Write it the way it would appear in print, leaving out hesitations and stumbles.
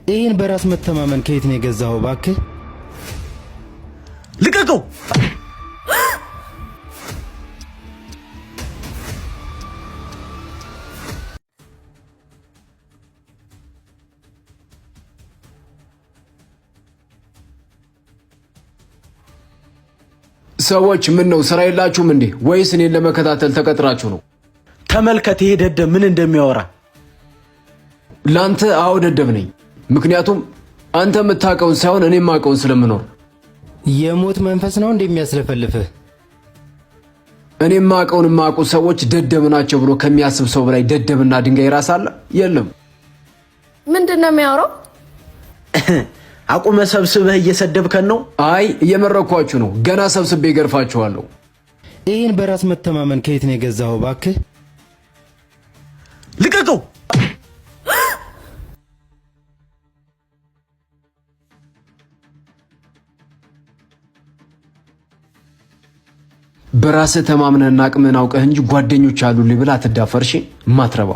ይህን በራስ መተማመን ከየት ነው የገዛኸው? እባክህ ልቀቀው። ሰዎች ምን ነው ስራ የላችሁም እንዴ? ወይስ እኔን ለመከታተል ተቀጥራችሁ ነው? ተመልከት፣ ይሄ ደደብ ምን እንደሚያወራ። ለአንተ አዎ ደደብ ነኝ። ምክንያቱም አንተ የምታውቀውን ሳይሆን እኔ የማውቀውን ስለምኖር። የሞት መንፈስ ነው እንደሚያስለፈልፍህ። እኔ የማውቀውን የማውቁ ሰዎች ደደብ ናቸው ብሎ ከሚያስብ ሰው በላይ ደደብና ድንጋይ ራስ አለ? የለም። ምንድን ነው የሚያወራው? አቁመ ሰብስበህ እየሰደብከን ነው? አይ እየመረኳችሁ ነው። ገና ሰብስቤ እገርፋችኋለሁ። ይህን በራስ መተማመን ከየት ነው የገዛኸው? እባክህ ልቀቀው። በራስህ ተማምነህና አቅምህን አውቀህ እንጂ ጓደኞች አሉልኝ ብለህ አትዳፈርሽ። ማትረባ